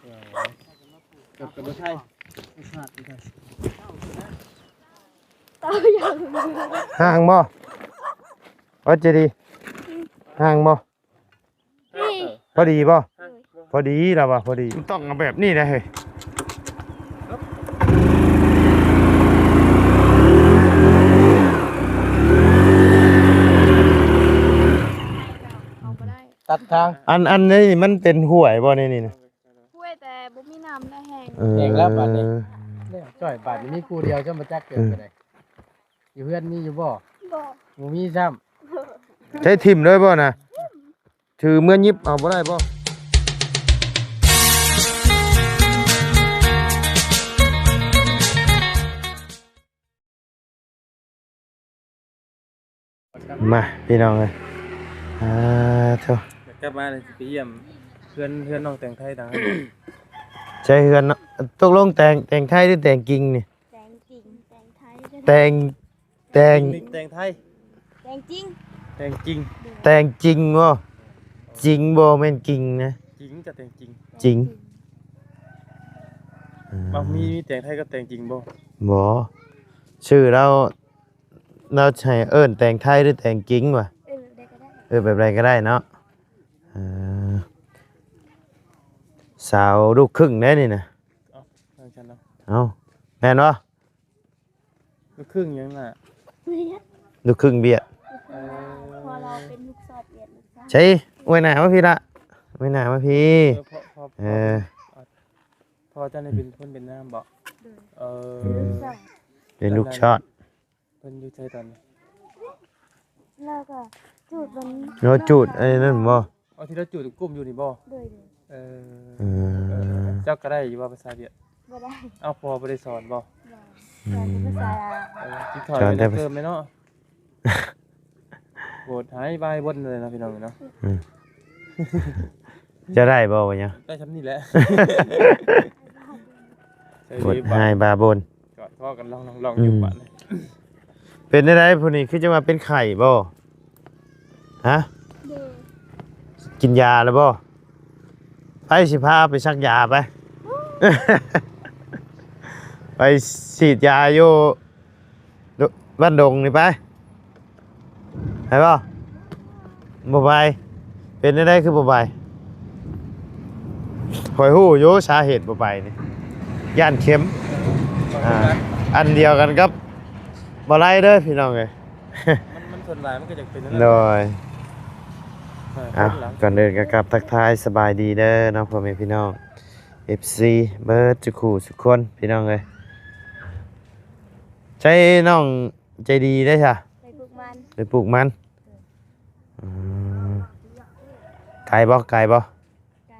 ກັບກັບໄທ ເອົາຢ່າງ ຫ່າງບໍ່? ວ່າຈະດີ ຫ່າງບໍ່? ນີ້ ພໍດີບໍ່? ພໍດີລະວ່າ ພໍດີ ມັນຕ້ອງເອົາແບບນີ້ແຫຼະເຮີ້ຍ. ເອົາບໍ່ໄດ້ ຕັດທາງ ອັນ ອັນນີ້ມັນເປັນຫ້ວຍບໍ່ ໃນນີ້ນະ? ຫ້ວຍແຕ່ບໍ່ມີນ້ຳ ແລະແຫ້ງ ເອີ ແຫ້ງແລ້ວບາດນີ້ ແລ້ວຈ້ອຍ ບາດນີ້ມີຄູ່ດຽວ ຈະມາຈັກເກີດ ເອີ ໄປໄດ້. ຢູ່ເຮືອນມີຢູ່ບໍ່? ບໍ່ ບໍ່ມີຊ້ຳ. ໃຊ້ຖິ້ມເລີຍບໍ່ນະ? ຖືເມືອຫຍິບເອົາບໍ່ໄດ້ບໍ່? ມາ ພີ່ນ້ອງເອີຍ ອ່າ ໂທ້ ກັບມາເລີຍ ຊິໄປຢ້ຽມເຮືອນ ເຮືອນນ້ອງແຕງໄທ ໃຊ້ເຮືອນເນາະ. ຕົກລົງແຕງ ແຕງໄທ ຫຼື ແຕງກິງນີ້? ແຕງກິງ ແຕງໄທ ແຕງ ແຕງ ແຕງໄທ ແຕງກິງ ແຕງກິງ ແຕງຈິງບໍ່? ຈິງບໍ່ແມ່ນກິງນະ ຈິງກັບແຕງກິງ ຈິງ. ເອີ ມັນມີ ມີແຕງໄທກັບແຕງຈິງບໍ່? ບໍ່ ຊື່ລາວ ລາວໃຫ້ເອີ້ນແຕງໄທ ຫຼື ແຕງກິງວະ? ເອີ້ນແບບໃດກໍໄດ້ ເອີ້ນແບບໃດກໍໄດ້ເນາະ. ເອີ ສາວລູກຄຶ່ງເດ້ນີ້ນະ. ເອົ້າ ຈັ່ງຊັ້ນເນາະ ເອົ້າ ແມ່ນບໍ່? ລູກຄຶ່ງຫຍັງນະ? ລູກຄຶ່ງຫວຽດ. ເອີ ເພາະລາວເປັນລູກຊອດຫວຽດ ລູກຊາຍ. ໃສ? ອວຍໜ້າມາພີ້ລະ ອວຍໜ້າມາພີ້. ເອີ ເພາະ ເພາະ ເອີ ເພາະເຈົ້ານີ້ເປັນຄົນຫວຽດນາມບໍ? ໂດຍ ເອີ ເປັນລູກຊອດ. ເພິ່ນຢູ່ໃສຕອນນີ້? ລາວກໍຈູດມັນ ໂອ້ ຈູດອັນນັ້ນບໍ່? ເອົາ ທີ່ລາວຈູດກຸ້ມຢູ່ນີ້ບໍ່? ໂດຍ ໂດຍ ເອີ ເອີ ເອີ ເຈົ້າກໍໄດ້ຢູ່ບໍ່ພາສາຫວຽດ? ບໍ່ໄດ້. ເອົ້າ ພໍ່ບໍ່ໄດ້ສອນບໍ່? ບໍ່ ສອນແຕ່ພາສາລາວ. ເອີ ກິນຂ້າວແຕ່ເຕີມແມ່ນເນາະ. ໂຫດຮ້າຍບາຍບົນເລີຍເນາະ ພີ່ນ້ອງເນາະ. ອືມ ຈະໄດ້ບໍ່ວະຫຍັງ? ໄດ້ຊ່ຳນີ້ແຫຼະ. ໂຫດຮ້າຍບາຍບົນ. ກອດຄໍກັນລອງໆໆ ຢູ່ ອືມ ບາດນີ້. ເປັນແນວໃດຜູ້ນີ້ ຄືຈະວ່າເປັນໄຂ້ບໍ່? ຮະ? ໂດຍ ກິນຢາແລ້ວບໍ່? ໃຜຊິພາໄປສັກຢາໄປ ໄປສີດຢາຢູ່ ດ- ບ້ານດົງນີ້ໄປ ໄປບໍ່? ບໍ່ໄປ. ເປັນແນວໃດຄືບໍ່ໄປ? ຂ້ອຍຮູ້ຢູ່ສາເຫດບໍ່ໄປນີ້ ຢ້ານເຂັມ. ອ່າ ອັນດຽວກັນກັບບໍ່ໄລເດີພີ່ນ້ອງເອີຍ. ມັນ ມັນສ່ວນຫຼາຍມັນກໍຢາກເປັນແນວນັ້ນ. ໂດຍ ເອີ ເອົາ ກ່ອນອື່ນກໍກັບທັກທາຍສະບາຍດີເດີເນາະ ພໍ່ແມ່ພີ່ນ້ອງ ເອັຟຊີ ເບິດທຸກຄູ່ທຸກຄົນ ພີ່ນ້ອງເອີຍ. ໃຊ້ນ້ອງໃຈດີໄດ້ຊະ ໄປປູກມັນ ໄປປູກມັນ. ອືມ ໄກບໍ່? ໄກບໍ່? ໄກ ໄກ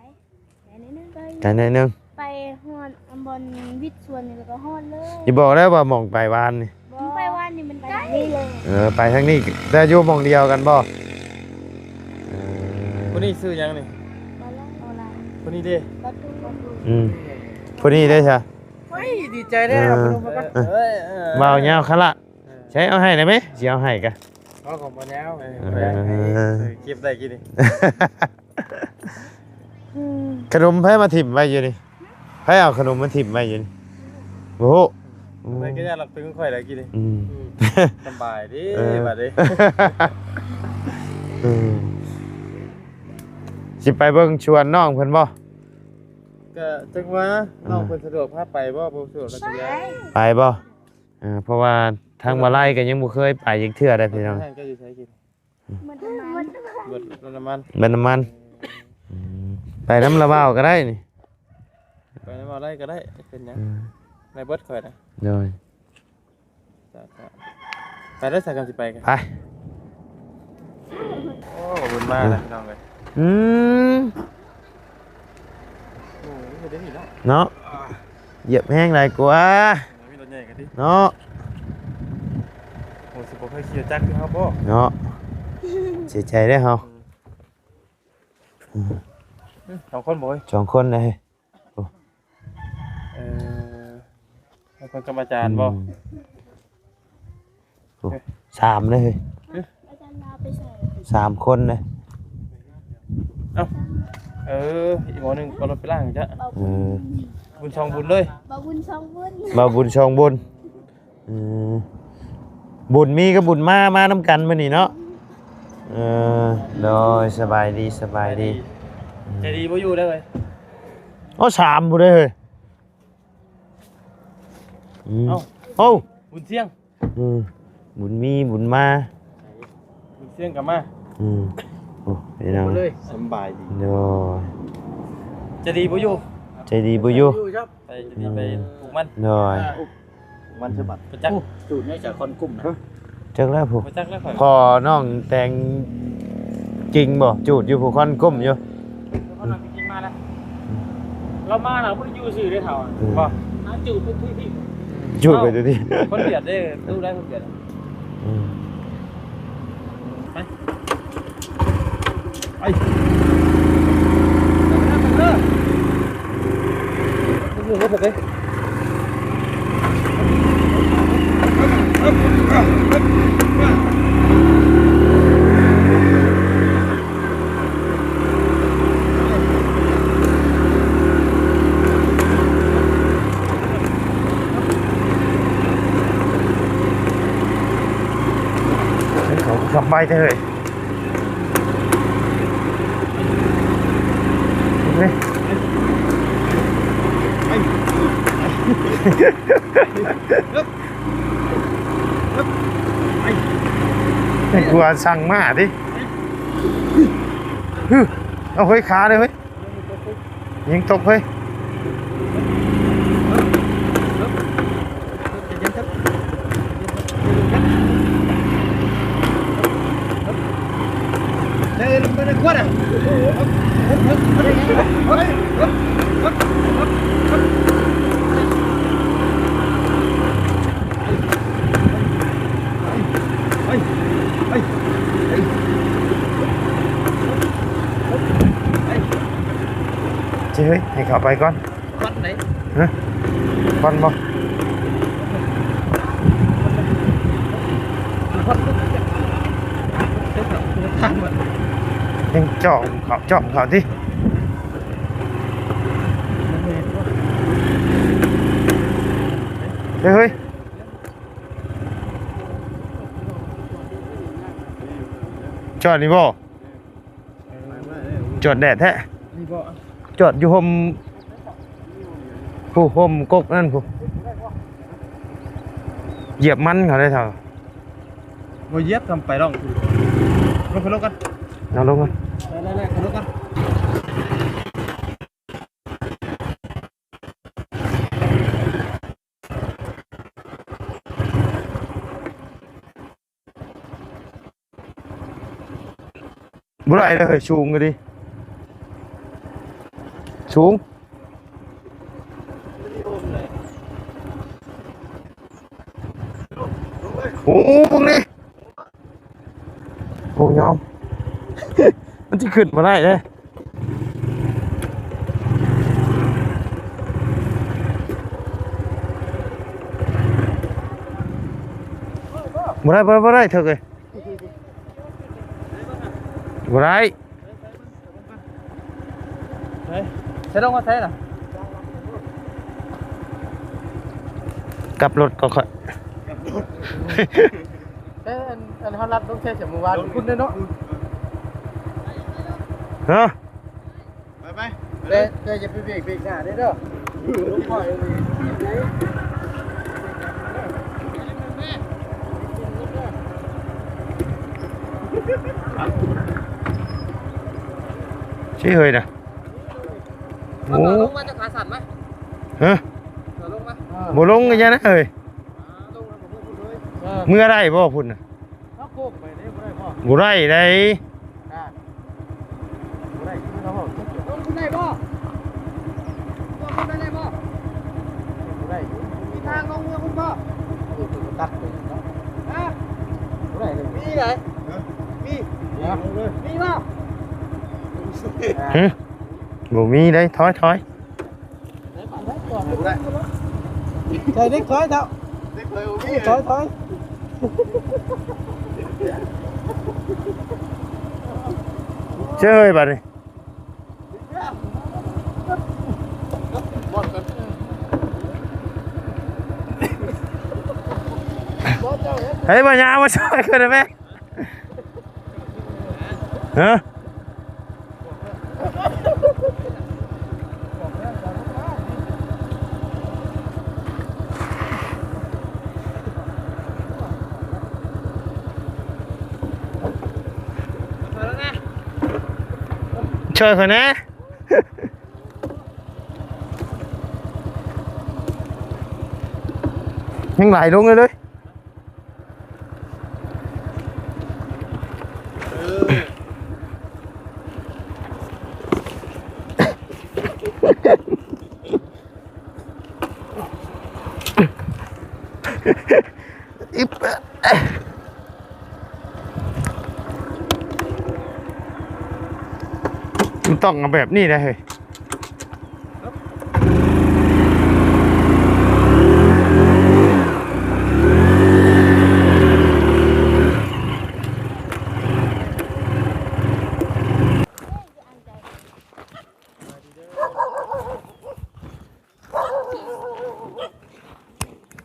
ໜ້ອຍໜຶ່ງ ໄກໜ້ອຍໜຶ່ງ. ໄປຮອດອັນບ່ອນວິດສວນນີ້ ແລ້ວກໍຮອດເລີຍ. ຊິບອກໄດ້ວ່າໝ່ອງໄປວານນີ້ ບໍ່ ໄປວານນີ້ມັນໄກ ເອີ ໄປທາງນີ້ ແຕ່ຢູ່ໝ່ອງດຽວກັນບໍ່? ເອີ ຜູ້ນີ້ຊື່ຫຍັງນີ້? ບໍ່ໄດ້ ບໍ່ໄດ້. ຜູ້ນີ້ເດ້? ປະຕູ ປະຕູ. ອືມ ຜູ້ນີ້ເດ້ຊະ? ໂອ້ຍ ດີໃຈແດ່ ເອີ ເອົາຂະໜົມມາກ່ອນ. ເອີ ເອີ ເອີ ເວົ້າຍາວຄະລະ. ເອີ ໃຊ້ເອົາໃຫ້ໄດ້ໄໝ? ຊິເອົາໃຫ້ກະ ເອົາຂອງບໍ່ແນວ ເອີ ເອີ ເອີ ເອີ ເກັບໄດ້ກີ້ນີ້. ຂະໜົມໃຜມາຖິ້ມໄວ້ຢູ່ນີ້? ໃຜເອົາຂະໜົມມາຖິ້ມໄວ້ຢູ່ນີ້? ບໍ່ຮູ້. ໄປກໍຢ່າລັກເປັນຂອງຂ້ອຍແລ້ວກີ້ນີ້. ອືມ ອືມ ສະບາຍເດ້ ເອີ ບາດນີ້. ອືມ ຊິໄປເບິ່ງສວນນ້ອງເພິ່ນບໍ່? ກະຈັກວ່າ ອືມ ນ້ອງເພິ່ນສະດວກພາໄປບໍ່? ບໍ່ສະດວກແລ້ວກໍຢ່າ ໄປບໍ່? ເອີ ເພາະວ່າທາງມາໄລກໍຍັງບໍ່ເຄີຍໄປຈັກເທື່ອໃດ໋ພີ່ນ້ອງ. ຮ້ານເຈົ້າຢູ່ໃສກິນ? ມັນເບິດນ້ຳມັນ ເບິດນ້ຳມັນ. ອືມ ໄປນຳລາວບ່າວກໍໄດ້ນີ້ ໄປນຳມາໄລກໍໄດ້ ເປັນຫຍັງ? ອືມ ໄລເບິດຂ້ອຍນະ. ໂດຍ ໄປແລ້ວ ສາກຳຊິໄປກັນ ໄປ. ໂອ້ ບຸນມາແລ້ວ ອືມ ພີ່ນ້ອງເອີຍ. ອືມ ໂອ້ ເຮັດໄດ້ນີ້ເນາະ ເນາະ ຢຽບແຮງຫຼາຍກວ່າ ມີລົດໃຫຍ່ກໍຕິ ເນາະ. ໂອ້ ຊິບໍ່ເຄີຍຂີ່ຈັກຄືເຮົາບໍ່ ເນາະ. ເສຍໃຈເດ້ເຮົາ. ອືມ ສອງຄົນບໍ່ເອີຍ? ສອງຄົນເດ້. ໂອ້ ເອີ ແລ້ວເພິ່ນກັບອາຈານບໍ່? ອືມ ໂອ້ ສາມເດ້ເຮີ້ຍ ອາຈານລາໄປໃສ? ສາມຄົນເດ້. ເອົ້າ ເອີ ອີກໝໍໜຶ່ງກໍລົດໄປລ້າງຈ້ະ. ເອີ ບຸນສອງບຸນເລີຍ ບ່າວບຸນສອງບຸນ ບ່າວບຸນສອງບຸນ. ອືມ ບຸນມີກັບບຸນມາ ມານຳກັນມື້ນີ້ເນາະ. ເອີ ໂດຍ ສະບາຍດີ ສະບາຍດີ. ໃຈດີບໍ່ຢູ່ເດີ. ໂອ້ ສາມຜູ້ໃດເຮີ້ຍ. ອືມ ເອົ້າ ໂອ້ ບຸນຊຽງ. ອືມ ບຸນມີບຸນມາ ບຸນຊຽງກໍມາ. ອືມ ໂອ້ ພີ່ນ້ອງ ສຳບາຍດີ. ໂດຍ ໃຈດີບໍ່ຢູ່ ໃຈດີບໍ່ຢູ່. ໃຈດີໄປປູກມັນ. ໂດຍ ມັນສະບັດໄປຈັກ. ໂອ້ ສູດໃນສາຄອນກຸ້ມນະ. ຈັກແລ້ວຜູ້ ບໍ່ຈັກແລ້ວຂ້ອຍ. ພໍ່ນ້ອງແຕງຈິງບໍ່? ຈູດຢູ່ຜູ້ຄອນກຸ້ມຢູ່. ເອີ ພໍ່ນ້ອງແຕງຈິງມາແລ້ວ. ລາວມາລາວບໍ່ໄດ້ຢູ່ຊື່ເດ້ເຖົ້າ. ອືມ ບໍ່ ນາຈູດໄປທີ່ ຈູດໄປທີ່ ຄົນຫວຽດເດ້. ຕູ້ໄດ້ຄົນຫວຽດ. ອືມ ໄປ ໄປ ໄປເດີ ໄປເດີ. ເຂົາຂັບໄວແທ້ເຮີ້ຍ. ໃຫ້ກວ່າສັ່ງມາຕິ. ເອົາເຮີ້ຍ ຂາເດ້ເຮີ້ຍ. ຍິງຕົກເຮີ້ຍ. ເຮີ້ຍ ໃຫ້ເຂົ້າໄປກ່ອນ. ຄວັນໄດ໋. ຮະ? ຄວັນບໍ່? ຄວັນ ຍັງຈ້ອງເຂົ້າ ຈ້ອງເຂົ້າຕິ. ເຮີ້ຍ ເຮີ້ຍ ຈອດນີ້ບໍ່? ຈອດແດດແທ້. ນີ້ບໍ່? ຈອດຢູ່ຮົ່ມ ຜູ້ຮົ່ມກົກນັ້ນຜູ້ ຢຽບມັນເຂົາໄດ້ເທົ່າ. ບໍ່ຢຽບ ທຳໄປລອງ ລົງໄປລົງກັນ ເອົາລົງກັນ ໄດ້ໆໆ ໄປລົງກັນ. ບໍ່ໄດ້ເລີຍ ສູງກະດີ ສູງ. ໂອ້ ເບິ່ງນີ້ ໂອ້ ຍອມ ມັນຊິຂຶ້ນບໍ່ໄດ້ເດ້. ບໍ່ໄດ້ ບໍ່ໄດ້ ບໍ່ໄດ້ ເຖິກເອີຍ ບໍ່ໄດ້. ໃສ່ລົງມາໃສ່ລະ ກັບລົດກໍຄ່ອຍ ແຕ່ອັນ ອັນເຮົາລັດລົງໃສ່ເສຍມື້ວານພຸ້ນເດ້ເນາະ. ຮະ? ໄປໆ ແຕ່ ແຕ່ຢ່າໄປເບກ ເບກໜ້າເດ້ເດີ ລົງຄ່ອຍ. ຊິເຮີ້ຍນະ. ໂອ້ ລົງມາຈາກຂາສັ່ນມາ. ຮະ? ລົງມາ ບໍ່ລົງກໍຢ່ານະເອີຍ. ເອີ ເມືອໄດ້ບໍ່ພຸ້ນນະ? ເຮົາໂຄ້ງໄປເດ້ ບໍ່ໄດ້ບໍ່? ບໍ່ໄດ້ໃດ໋. ອ່າ ບໍ່ໄດ້ ຄືເຮົາ ລົງໄດ້ບໍ່? ລົງໄດ້ບໍ່? ບໍ່ໄດ້ ມີທາງລົງເມືອພຸ້ນບໍ່? ເອີ ເພິ່ນກໍຕັດໄປເນາະ. ຮະ? ບໍ່ໄດ້ເລີຍ ມີໄດ໋. ຮະ? ມີ ມີບໍ່? ຫຶ ບໍ່ມີໄດ໋ ຖອຍ ຖອຍ. ໃສ່ເດັກຖອຍເຖົ້າ ເດັກຖອຍບໍ່ມີ ຖອຍ ຖອຍ ເຈີຍບາດນີ້. ເຮີ້ຍ ບໍ່ຍາມາຊ່ອຍຂ້ອຍໄດ້ແມ? ຮະ? ຊ່ອຍຂ້ອຍແດ່. ຍັງໄຫຼລົງເລີຍເລີຍ. ອິບ ມັນຕ້ອງເອົາແບບນີ້ໄດ໋ເຮີ້ຍ.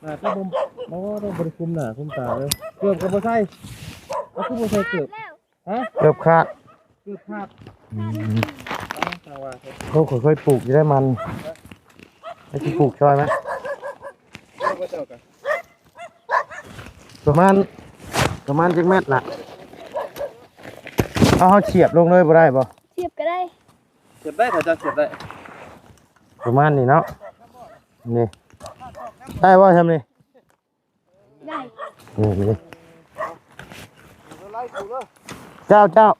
ໜ້າຕາບໍ່ ບໍ່ ບໍ່ໄດ້ຄຸມໜ້າຄຸມຕາເລີຍ. ເກີບກໍບໍ່ໃສ່ ເອົາຄືບໍ່ໃສ່ເກີບ? ຮະ? ເກີບຂາດ. ເກີບຂາດ. ອືມ ເອົາ ຈັ່ງວ່າ ໂອ້ ຂ້ອຍເຄີຍປູກຢູ່ໄດ໋ມັນ ໃຫ້ຊິປູກຊ່ອຍໄໝ? ປະມານ ປະມານຈັກແມັດລະ? ເອົາ ເຮົາສຽບລົງເລີຍບໍ່ໄດ້ບໍ່? ສຽບກໍໄດ້. ສຽບໄດ້ ຖ້າເຈົ້າສຽບໄດ້. ປະມານນີ້ເນາະ ນີ້ ໄດ້ບໍ່ຊ່ຳນີ້? ໄດ້ ນີ້ ນີ້ ເຈົ້າ ເຈົ້າ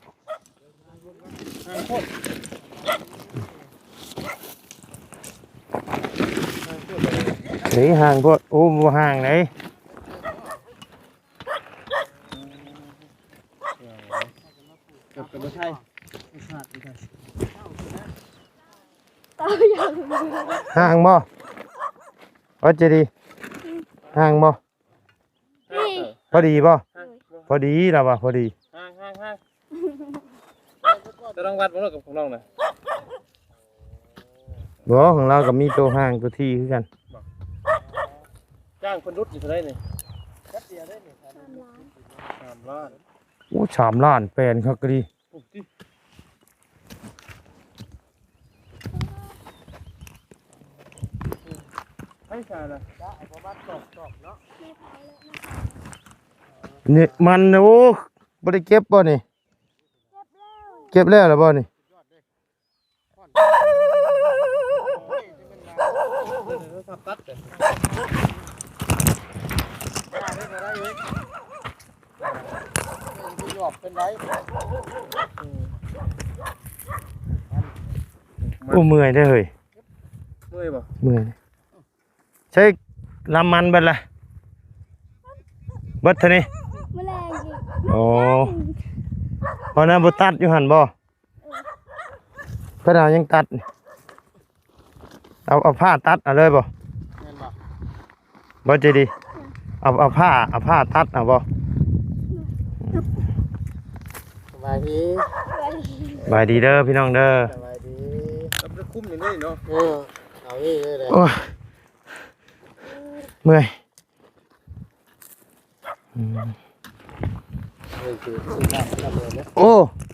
ນີ້ຫ່າງໂພດ. ໂອ້ ບໍ່ຫ່າງເດ້. ເກີບກໍບໍ່ໃສ່ ຂາດ ເອົາຢ່າງ ຫ່າງບໍ່? ວ່າຈະດີ ອືມ ຫ່າງບໍ່? ນີ້ ພໍດີບໍ່? ຮະ? ພໍດີລະວ່າ ພໍດີ ຫ່າງໆໆ ເຈົ້າລອງວັດເບິ່ງເດີກັບຂອງນ້ອງນະ. ບໍ່ ຂອງລາວກໍມີໂຕຫ່າງໂຕທີ່ຄືກັນ. ຈ້າງເພິ່ນຫຼຸດຢູ່ເທົ່າໃດນີ້? ແປັບດຽວເດ້ນີ້ ສາມລ້ານ ສາມລ້ານ. ໂອ້ ສາມລ້ານ ແປນຄັກກະດີ. ໂອ້ຕິ ໃຜຊະລະ? ກະເອົາປະມານສອງ ສອງເນາະ. ນີ້ມັນ ໂອ້ ບໍ່ໄດ້ເກັບບໍ່ນີ້? ເກັບແລ້ວ ເກັບແລ້ວລະບໍ່ນີ້? ໂອ້ ເມື່ອຍເດ້ເຮີ້ຍ. ເມື່ອຍບໍ່? ເມື່ອຍ. ໃຊ້ນ້ຳມັນເບິດລະ ເບິດເທົ່ານີ້. ມື້ແລງອີກ. ໂອ້ ເພາະນັ້ນບໍ່ຕັດຢູ່ຫັ້ນບໍ່? ເອີ ເພິ່ນເອົາຫຍັງຕັດ? ເອົາ ເອົາຜ້າຕັດເອົາເລີຍບໍ່? ແມ່ນບໍ່? ບໍ່ໃຈດີ ເອົາ ເອົາຜ້າ ເອົາຜ້າຕັດເອົາບໍ່? ສະບາຍດີ ສະບາຍດີເດີພີ່ນ້ອງເດີ ສະບາຍດີ. ເອົາໄປຄຸມຢູ່ນີ້ເນາະ. ເອີ ເອົານີ້ເລີຍ. ໂອ້ຍ ເມື່ອຍ. ອືມ ໂອ້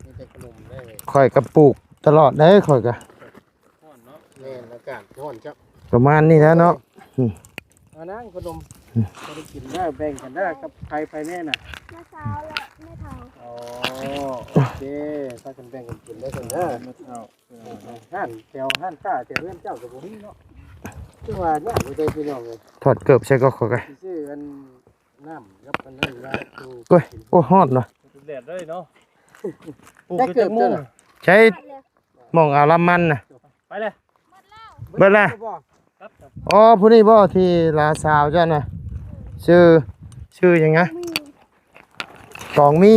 ມີແຕ່ຂະໜົມໄດ້ເວີຍ. ຂ້ອຍກໍປູກຕະຫຼອດເດ້ ຂ້ອຍກໍ. ຮ້ອນເນາະ. ແມ່ນ ອາກາດຮ້ອນເຈົ້າ. ປະມານນີ້ແຫຼະເນາະ. ອືມ ເອົານາງຂະໜົມ ອືມ ບໍ່ໄດ້ກິນເດີ ແບ່ງກັນເດີ ກັບໃຜ ໃຜແນ່ນະ? ນ້າສາວ ແລະ ແມ່ເຖົ້າ. ອໍ ໂອເຄ ພາກັນແບ່ງກັນກິນເດີຊັ້ນເດີ ແມ່ເຖົ້າ. ຮ້ານແຖວຮ້ານຄ້າແຖວເຮືອນເຈົ້າກໍບໍ່ມີເນາະ ຄືວ່າຍາກຢູ່ເດ້ພີ່ນ້ອງເອີຍ. ຖອດເກີບໃສ່ກໍ ຂ້ອຍກໍຊິຊື້ອັນນ້ຳກັບອັນນັ້ນມາສູ່. ໂອ້ຍ ໂອ້ ຮ້ອນເນາະ. ແດດເລີຍເນາະ. ປູກຢູ່ຈັກໂມງ? ໃຊ້ໝ່ອງເອົາລຳມັນນະ. ໄປເລີຍ. ເບິດແລ້ວ. ອໍ ຜູ້ນີ້ບໍ່ທີ່ຫຼານສາວເຈົ້ານະ? ຊື່ ຊື່ຫຍັງນະ? ກອງມີ. ນີ້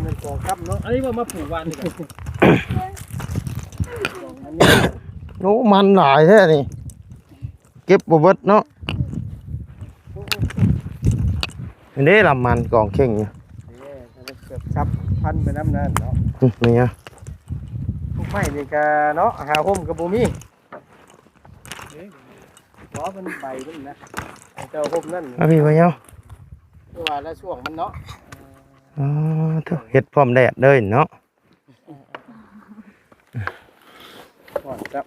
ແມ່ນກອງຄຳເນາະ. ອັນນີ້ບໍ່ມາປູກວານນີ້. ໂອ້ ມັນຫຼາຍແທ້ນີ້ ເກັບບໍ່ເບິດເນາະ. ເດ້ລຳມັນກອງເຄັ່ງຢູ່. ເອີ ເກືອບສັບພັນໄປນຳນັ້ນເນາະ. ອືມ ນີ້ຫຍັງ? ພູກໄມ້ນີ້ກະເນາະ ຫາຮົ່ມກະບໍ່ມີ. ເອີ ບໍ່ ມັນໃບມັນນະ ເຈົ້າຮົ່ມນັ້ນ ເອົາພີ່ບໍ່ເຍົາ ຄືວ່າລະຊ່ວງມັນເນາະ. ອໍ ໂທ້ ເຮັດພ້ອມແດດເລີຍເນາະ. ຮ້ອນຈັບ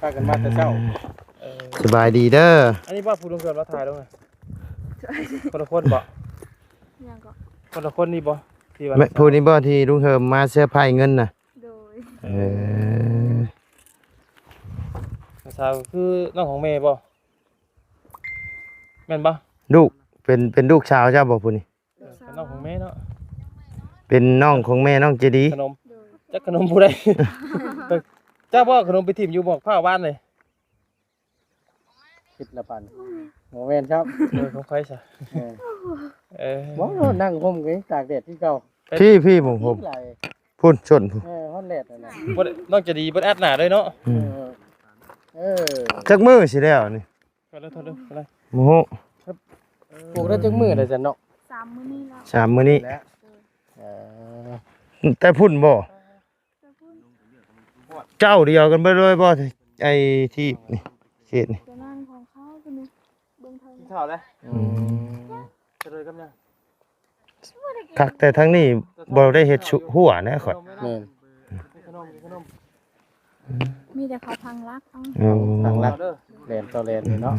ພາກັນມາແຕ່ເຊົ້າ. ເອີ ສະບາຍດີເດີ. ອັນນີ້ບໍ່ ຜູ້ລຸງເກີດມາຖ່າຍລົງນະ ຄົນລະຄົນບໍ່? ຫຍັງເກາະ? ຄົນລະຄົນນີ້ບໍ່ ທີ່ວ່າ ແມ່ນຜູ້ນີ້ບໍ່ທີ່ລຸງເຮີມມາເຊີໄພເງິນນະ? ໂດຍ. ເອີ ສາວຄືນ້ອງຂອງແມ່ບໍ່? ແມ່ນບໍ່? ລູກ ເປັນ ເປັນລູກສາວເຈົ້າບໍ່ຜູ້ນີ້? ເປັນນ້ອງຂອງແມ່ເນາະ ເປັນນ້ອງຂອງແມ່ນ້ອງເຈດີ. ຂະໜົມ ໂດຍ ຈັກຂະໜົມຜູ້ໃດ? ເຈົ້າບໍ່ເອົາຂະໜົມໄປຖິ້ມຢູ່ໝອກພ້າວວານນີ້? ຜິດລະປັນ ບໍ່ແມ່ນຊ້ຳ. ເອີ ຂອງໃຜຊະ? ເອີ ເອີ ບໍ່ ນັ່ງຮົ່ມກະຍັງຕາກແດດຄືເກົ່າ. ພີ່ ພີ່ໝົງຮົ່ມ ພຸ້ນ ຊົນພຸ້ນ. ເອີ ຮ້ອນແດດນັ້ນນະ ບໍ່ໄດ້ ນ້ອງເຈດີບໍ່ໄດ້ອັດໜ້າເລີຍເນາະ. ອືມ ເອີ ເອີ ຈັກມື້ຊິແລ້ວນີ້? ກໍເລີຍ ໂທດເລີຍ ກໍເລີຍ ບໍ່ຮູ້. ປູກໄດ້ຈັກມື້ແລ້ວຊັ້ນເນາະ? ສາມມື້ນີ້ແລ້ວ ສາມມື້ນີ້. ເອີ ແຕ່ພຸ້ນບໍ່? ແຕ່ພຸ້ນ ເຈົ້າດຽວກັນເບິດເລີຍບໍ່? ໄອ້ທີ່ນີ້ ເຂດນີ້ ຕະນາງຂອງເຂົາ ເບິ່ງເທິງ ກິນເຂົ້າແລ້ວ. ອືມ ຈະເລີຍກັບຫຍັງ? ຄັກແຕ່ທາງນີ້ບໍ່ໄດ້ເຮັດຫົວນະຂ້ອຍ. ແມ່ນ ກິນຂະໜົມ ກິນຂະໜົມ. ມີແຕ່ເຂົາພັງລັກເອົາ. ອໍ ພັງລັກ ແລ່ນຕໍ່ແລ່ນນີ້ເນາະ.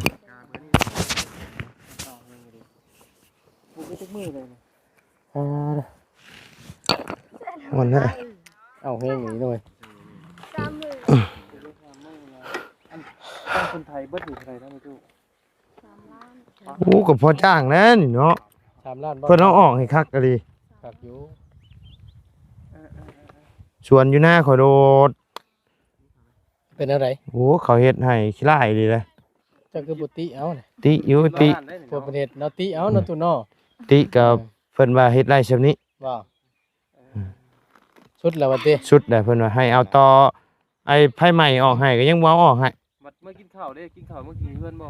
ປູກໄດ້ຈັກມື້ແລ້ວນີ້? ອ່າ ມັນນະ ເອົາແຮງອີກໜ້ອຍ. ສາມມື້ ອັນ ຕ້ອງຄົນໄທເບິດນີ້ເທົ່າໃດນະແມ່ຕູ້? ສາມລ້ານ. ໂອ້ ກໍພໍຈ້າງແລ້ວນີ້ເນາະ. ສາມລ້ານ ເພິ່ນເອົາອອກໃຫ້ຄັກອີ່ຫຼີ. ຄັກຢູ່. ສວນຢູ່ນາຂ້ອຍໂດດ ເປັນແນວໃດ? ໂອ້ ເຂົາເຮັດໃຫ້ຂີ້ລ້າຍອີ່ຫຼີເດ້. ເຈົ້າຄືບໍ່ຕິເອົານະ? ຕິຢູ່ ຕິ ພວກເພິ່ນເຮັດເນາະ ຕິເອົາເນາະ ອືມ ຕູ້ເນາະ. ຕິກໍ ເອີ ເພິ່ນວ່າເຮັດໄດ້ສ່ຳນີ້. ບໍ່ ອືມ ສຸດແລ້ວວ່າຕິ? ສຸດແລ້ວ ເພິ່ນວ່າໃຫ້ເອົາຕໍ່ ໄອ້ໄຟໃໝ່ອອກໃຫ້ກໍຍັງບໍ່ເອົາອອກໃຫ້. ບັດເມື່ອກິນເຂົ້າເດ້ ກິນເຂົ້າເມື່ອກີ້ເຮືອນບໍ່?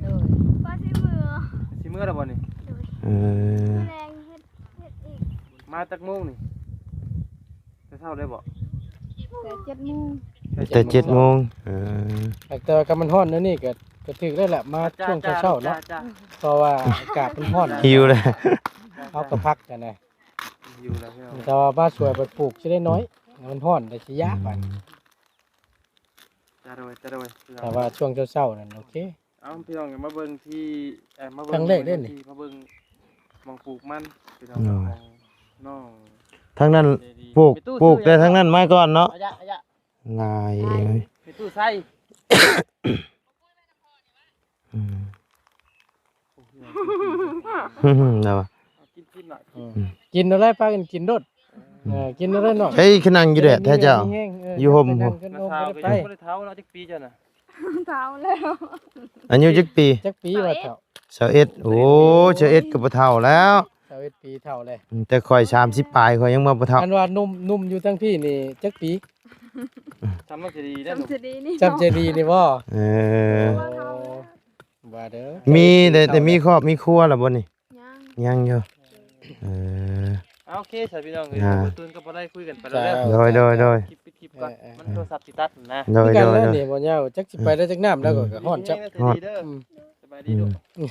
ໂດຍ ວ່າຊິເມືອ ຊິເມືອແລ້ວບໍ່ນີ້? ໂດຍ. ເອີ ມື້ແລງເຮັດ ເຮັດອີກ. ມາຈັກໂມງນີ້? ແຕ່ເຊົ້າເລີຍບໍ່? ແຕ່ເຈັດໂມງ. ແຕ່ເຈັດໂມງ. ເອີ ແຕ່ວ່າຄັນມັນຮ້ອນແນວນີ້ກໍ ກໍຖືກແລ້ວແຫຼະ ມາຊ່ວງເຊົ້າໆເນາະ. ເພາະວ່າອາກາດມັນຮ້ອນ ຫິວແລ້ວ ເຮົາກໍພັກກັນນະ. ຫິວແລ້ວ ແຕ່ວ່າມາຊ່ວຍໄປປູກຊິໄດ້ໜ້ອຍ ມັນຮ້ອນແລ້ວຊິຢາກບາດນີ້. ອືມ ຈັດໄວ້ ຈັດໄວ້ ຖ້າວ່າຊ່ວງເຊົ້າໆນັ້ນ ໂອເຄ. ເອົາ ພີ່ນ້ອງ ມາເບິ່ງທີ່ ເອີ ມາເບິ່ງ ຄັ້ງແລກເດ້ນີ້ ມາເບິ່ງໝ່ອງປູກມັນ ພີ່ນ້ອງ ຂອງນ້ອງ. ທາງນັ້ນ ເດ ປູກ ແມ່ຕູ້ ປູກແຕ່ທາງນັ້ນມາກ່ອນເນາະ. ອາຍະ ອາຍະ ຫຼາຍເອີຍ ແມ່ຕູ້ໃສ່. ອືມ ແລ້ວວ່າ ກິນ ກິນລະ ອືມ ກິນເອົາໄດ້ ພາກັນກິນໂລດ. ເອີ ກິນເອົາໄດ້ເນາະ. ເອີຍ ຄືນັ່ງຢູ່ແດດແທ້ເຈົ້າ ຢູ່ຮົ່ມພຸ້ນ. ໄປ ໄປ ໄປ ເຖົ້າແລ້ວ ອາຍຸຈັກປີເຈົ້ານະ? ເຖົ້າແລ້ວ. ອາຍຸຈັກປີ? ຈັກປີວ່າເຖົ້າ? ຊາວເອັດ. ໂອ້ ຊາວເອັດກໍບໍ່ເຖົ້າແລ້ວ. ຊາວເອັດປີເຖົ້າແລ້ວ. ອືມ ແຕ່ຂ້ອຍສາມສິບປາຍ ຂ້ອຍຍັງວ່າບໍ່ເຖົ້າ. ອັນວ່າໜຸ່ມ ໜຸ່ມຢູ່ທາງພີ້ນີ້ຈັກປີ? ອືມ ຈຳລາວຈະດີໄດ້ ຈຳຈະດີນີ້ ຈຳຈະດີນີ້ບໍ່? ເອີ ບໍ່ເຖົ້າແລ້ວ. ວ່າເດີ ມີແຕ່ ແຕ່ມີຄອບມີຄົວແລ້ວບໍ່ນີ້? ຍັງ ຍັງຢູ່. ເອີ ເອີ ໂອເຄ ສາພີ່ນ້ອງເອີຍ ອ່າ ບໍ່ຕື່ນກໍບໍ່ໄດ້ ຄຸຍກັນໄປແລ້ວເດີ. ໂດຍ ໂດຍ ໂດຍ ຄລິບປິດຄລິບກ່ອນ. ເອີ ເອີ ມັນໂທລະສັບຕິດຕັດນະ. ໂດຍ ຄືກັນແລ້ວນີ້ ໂດຍ ໂດຍ ບໍ່ຍາວ ຈັກຊິໄປໄດ້ຈັກນ້ຳແລ້ວກໍ ອືມ ກໍຮ້ອນຈັກ ຮ້ອນ ດີເດີ. ອືມ ສະບາຍດີລູກ. ອືມ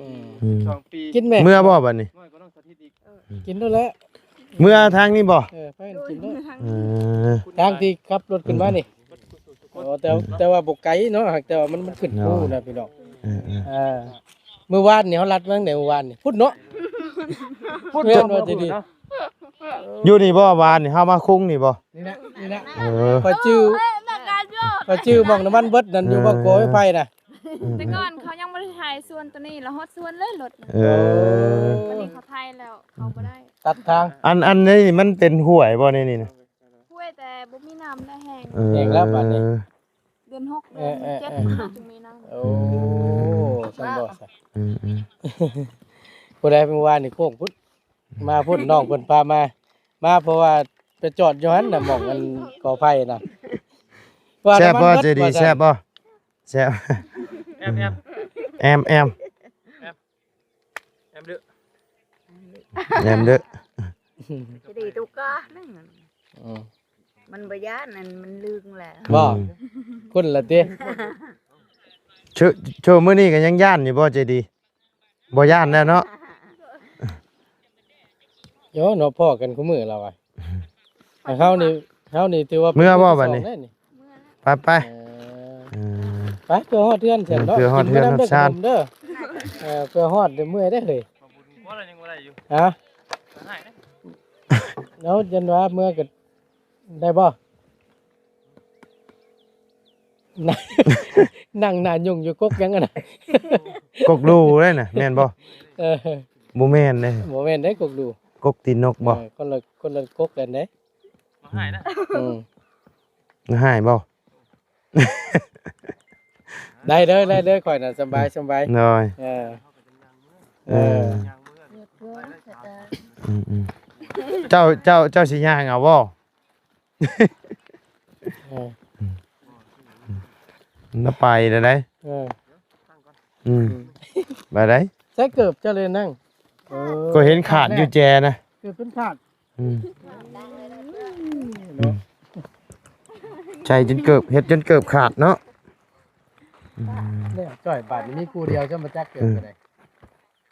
ອືມ ສອງປີ ກິນແມ່ ເມືອບໍ່ບັດນີ້? ນ້ອຍກວ່ານ້ອງສາທິດອີກ. ເອີ ກິນໂລດແຫຼະ. ເມືອທາງນີ້ບໍ່? ເອີ ໄປກິນໂລດ. ເອີ ທາງທີ່ຂັບລົດຂຶ້ນມານີ້. ໂອ້ ແຕ່ ອືມ ແຕ່ວ່າບໍ່ໄກເນາະ ຫາກແຕ່ວ່າມັນ ມັນຂຶ້ນພູນະພີ່ນ້ອງ. ເອີ ເອີ ເອີ ມື້ວານນີ້ເຮົາລັດມາທາງໃດມື້ວານນີ້? ພຸ້ນເນາະ ພຸ້ນ ແມ່ນວ່າຈະດີ. ຢູ່ນີ້ບໍ່ ວານນີ້ເຮົາມາຄຸງນີ້ບໍ່? ນີ້ແຫຼະ ນີ້ແຫຼະ. ເອີ ຂ້ອຍຈື່ ຂ້ອຍຈື່ໝ່ອງນ້ຳມັນເບິດນັ້ນ ຢູ່ໝ່ອງກົວໄຟນະ. ເອີ ແຕ່ກ່ອນເຂົາຍັງບໍ່ໄດ້ໄຖສວນໂຕນີ້ ລະຮອດສວນເລີຍລົດນະ. ເອີ ບັດນີ້ເຂົາໄຖແລ້ວ ເຂົາບໍ່ໄດ້ ຕັດທາງ. ອັນ ອັນນີ້ມັນເປັນຫ້ວຍບໍ່ໃນນີ້ນະ? ຫ້ວຍ ແຕ່ບໍ່ມີນ້ຳແລ້ວ ແຫ້ງ. ເອີ ແຫ້ງແລ້ວບັດນີ້ ເດືອນຫົກ ເດືອນເຈັດ ເອີ ເອີ ເຮົາຈຶ່ງມີນ້ຳ. ໂອ້ ອືມ ຊັ້ນບໍ່ຊະ. ອືມ ອືມ ຜູ້ໃດເມື່ອວານນີ້ໂຄ້ງພຸ້ນ ມາພຸ້ນ ນ້ອງເພິ່ນພາມາ ມາເພາະວ່າໄປຈອດຢູ່ຫັ້ນນະ ໝ່ອງອັນກໍໄຜ່ນະ. ແຊບບໍ່ ເຈດີ ແຊບບໍ່? ແຊບ. ແອມ ແອມ ແອມ ແອມ ແອມເດີ ແອມເດີ ຈະດີຕຸກກາໜຶ່ງ. ອືມ ມັນ ບໍ່ຢ້ານ ອັນມັນລຶ້ງແຫຼະ. ບໍ່? ອືມ ຄົນລະຕິ? ໂຊ ໂຊມື້ນີ້ກໍຍັງຢ້ານຢູ່ບໍ່ ໃຈດີ? ບໍ່ຢ້ານແລ້ວເນາະ. ໂອ້ ເນາະ ພໍ້ກັນຄູ່ມື້ລາວວ່າ. ເຮົານີ້ ເຮົານີ້ຖືວ່າເມືອບໍ່ບັດນີ້? ໄປ ໄປ ເອີ ເອີ ໄປ ເພື່ອຮອດເຮືອນຊັ້ນເນາະ. ເພື່ອຮອດເຮືອນຮອດຊານເດີ. ເອີ ເພື່ອຮອດເດີ ເມື່ອຍເດ້ເຮີ້ຍ. ຮະ? ເອົາ ຢ້ານວ່າເມືອກໍໄດ້ບໍ່? ນັ່ງໜ້າຫຍຸ້ງຢູ່ກົກຫຍັງຫັ້ນນະ? ກົກດູເດ້ນະ ແມ່ນບໍ່? ເອີ ບໍ່ແມ່ນເດ້. ບໍ່ແມ່ນເດ້ກົກດູ. ກົກຕີນນົກບໍ່? ເອີ ຄົນລະ ຄົນລະກົກກັນເດ້. ມາຫາຍນະ. ອືມ ມາຫາຍບໍ່? ໄດ້ເດີ ໄດ້ເດີ ຂ້ອຍນະສະບາຍ ສະບາຍ. ໂດຍ ເອີ ເອີ ເອີ ອືມໆ ເຈົ້າ ເຈົ້າ ເຈົ້າຊິຍ່າງເອົາບໍ່? ເອີ ລະໄປແລ້ວໃດ. ເອີ ອືມ ອືມ ໄປໃດ. ໃສ່ເກີບເຈົ້າເລີຍນັ່ງ. ເອີ ກໍເຫັນຂາດຢູ່ແຈນະ ເກີບເປັນຂາດ. ອືມ ອືມ ໃສ່ຈົນເກີບ ເຮັດຈົນເກີບຂາດເນາະ. ອືມ ແລ້ວຈ້ອຍບາດນີ້ມີຄູ່ດຽວ ຈະມາຈັກເກີບ ເອີ ກໍໄດ້.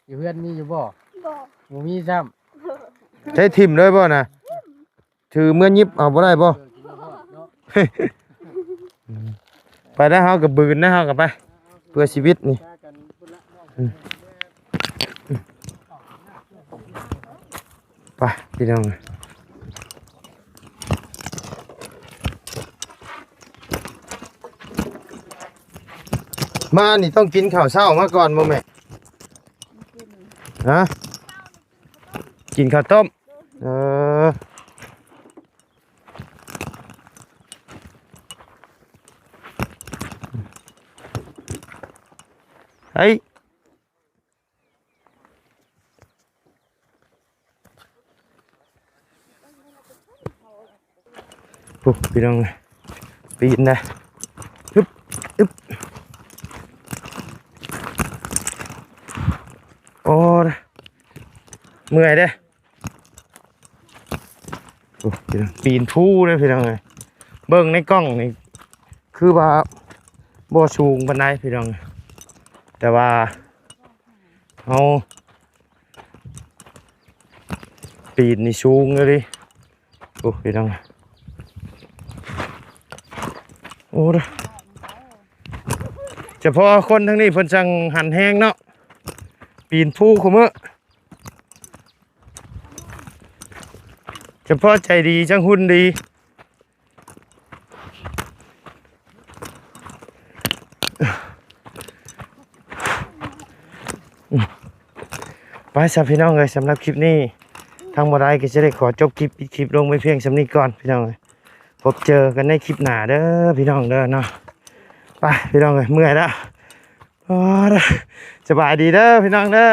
ຢູ່ເຮືອນມີຢູ່ບໍ່? ບໍ່ ບໍ່ມີຊ້ຳ. ໃຊ້ຖິ້ມເລີຍບໍ່ນະ? ຖືເມືອຫຍິບເອົາບໍ່ໄດ້ບໍ່? ໄປໄດ້ ເຮົາກໍບືນນະ ເຮົາກໍໄປ ເພື່ອຊີວິດນີ້. ອືມ ໄປພີ່ນ້ອງ ມານີ້ຕ້ອງກິນເຂົ້າເຊົ້າມາກ່ອນບໍ່ແມ່? ຮະ? ກິນເຂົ້າຕົ້ມ. ເອີ ໄອ້ ໂອ້ ພີ່ນ້ອງ ປີນນະ ຮຶບ ຮຶບ ໂອ້ ເມື່ອຍເດ້. ໂອ້ ພີ່ນ້ອງ ປີນພູເດ້ພີ່ນ້ອງເອີຍ. ເບິ່ງໃນກ້ອງນີ້ຄືວ່າບໍ່ສູງປານໃດພີ່ນ້ອງ ແຕ່ວ່າເຮົາປີນນີ້ສູງອີ່ຫຼີ. ໂອ້ ພີ່ນ້ອງ ໂອ້ ສະເພາະຄົນທາງນີ້ເພິ່ນຊ່າງຫັນແຮງເນາະ ປີນພູຄູ່ມື້. ສະເພາະໃຈດີຈັ່ງຫຸ່ນດີ. ໄປຊະພີ່ນ້ອງເອີຍ ສຳລັບຄລິບນີ້ ທາງບໍ່ໄດ້ກໍຈະໄດ້ຂໍຈົບຄລິບ ປິດຄລິບລົງໄວ້ພຽງສ່ຳນີ້ກ່ອນພີ່ນ້ອງເອີຍ. ພົບເຈີກັນໃນຄລິບໜ້າເດີພີ່ນ້ອງເດີເນາະ. ໄປພີ່ນ້ອງເອີຍ ເມື່ອຍແລ້ວ. ໂອ້ ສະບາຍດີເດີພີ່ນ້ອງເດີ.